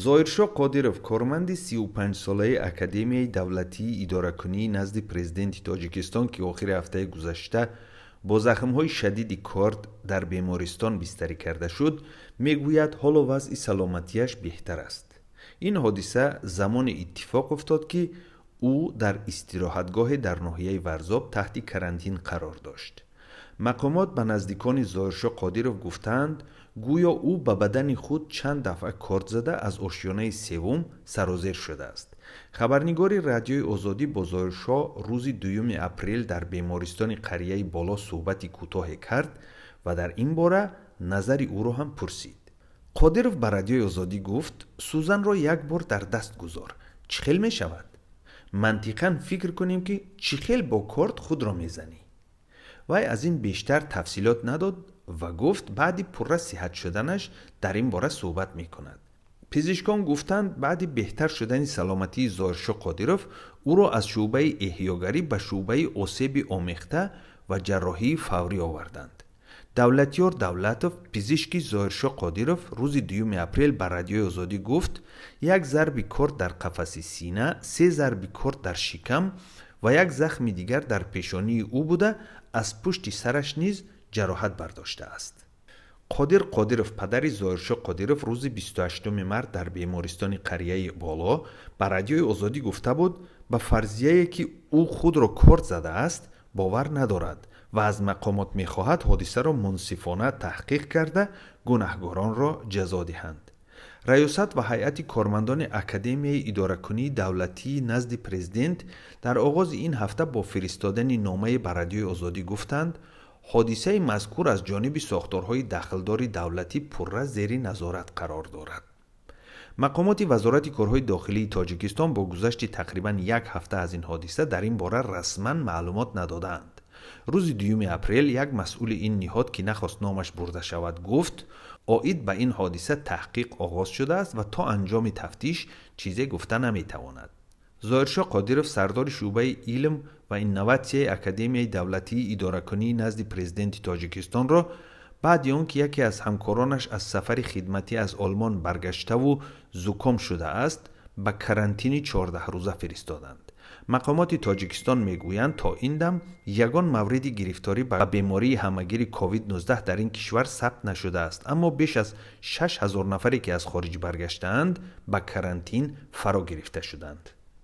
Зоҳиршоҳ Қодиров, корманди 35-солаи Академияи давлатии идоракунии назди Президенти Тоҷикистон, ки охири ҳафтаи гузашта бо захмҳои шадиди корд дар бемористон бистарӣ карда шуд, мегӯяд, ҳоло вазъи саломатиаш беҳтар аст. Ин ҳодиса замоне иттифоқ уфтод, ки ӯ дар истироҳатгоҳе дар ноҳияи Варзоб таҳти карантин қарор дошт. Мақомот ба наздикони Зоҳиршоҳ Қодиров гуфтаанд, гӯё ӯ ба бадани худ чанд дафъа корд зада, аз ошёнаи севум сарозер шудааст. Хабарнигори Радиои Озодӣ бо Зоҳиршоҳ рӯзи 2 апрел дар бемористони қарияи Боло суҳбати кӯтоҳе кард ва дар ин бора назари ӯро ҳам пурсид. Қодиров ба Радиои Озодӣ гуфт: «Сӯзанро як бор дар даст гузор, чӣ хел мешавад? Мантиқан фикр кунем, ки чӣ хел бо корд худро мезанӣ?» Вай аз ин бештар тафсилот надод ва гуфт, баъди пурра сиҳат шуданаш дар ин бора суҳбат мекунад. Пизишкон гуфтанд, баъди беҳтар шудани саломатии Зоҳиршоҳ Қодиров ӯро аз шӯъбаи эҳёгарӣ ба шӯъбаи осеби омехта ва ҷарроҳии фаврӣ оварданд. Давлатёр Давлатов, пизишки Зоҳиршоҳ Қодиров, рӯзи 2 апрел ба Радиои Озодӣ гуфт, як зарби корд дар қафаси сина, се зарби корд дар шикам ва як захми дигар дар пешонии ӯ буда, аз пушти сараш низ ҷароҳат бардоштааст. Қодир Қодиров, падари Зоҳиршоҳ Қодиров, рӯзи 28 март дар бемористони қарияи Боло ба Радиои Озодӣ гуфта буд, ба фарзияе, ки ӯ худро корд задааст, бовар надорад ва аз мақомот мехоҳад ҳодисаро мунсифона таҳқиқ карда, гунаҳгоронро ҷазо диҳанд. Раёсат ва ҳайати кормандони Академияи идоракунии давлатии назди Президент дар оғози ин ҳафта бо фиристодани номае ба Радиои Озодӣ гуфтанд, ҳодисаи мазкур аз ҷониби сохторҳои дахлдори давлатӣ пурра зери назорат қарор дорад. Мақомоти Вазорати корҳои дохилии Тоҷикистон бо гузашти тақрибан як ҳафта аз ин ҳодиса дар ин бора расман маълумот надодаанд. Рӯзи 2 апрел як масъули ин ниҳод, ки нахост номаш бурда шавад, гуфт, оид ба ин ҳодиса таҳқиқ оғоз шудааст ва то анҷоми тафтиш чизе гуфта наметавонад. Зоҳиршоҳ Қодиров, сардори шӯъбаи илм ва инноватсияи Академияи давлатии идоракунии назди Президенти Тоҷикистонро баъди он ки яке аз ҳамкоронаш аз сафари хидматӣ аз Олмон баргаштаву зуком шудааст, ба карантини 14-рӯза фиристоданд. Мақомоти Тоҷикистон мегӯянд, то ин дам ягон мавриди гирифторӣ ба бемории ҳамагири COVID-19 дар ин кишвар сабт нашудааст, аммо беш аз 6000 нафаре, ки аз хориҷ баргаштаанд, ба карантин фаро гирифта шуданд.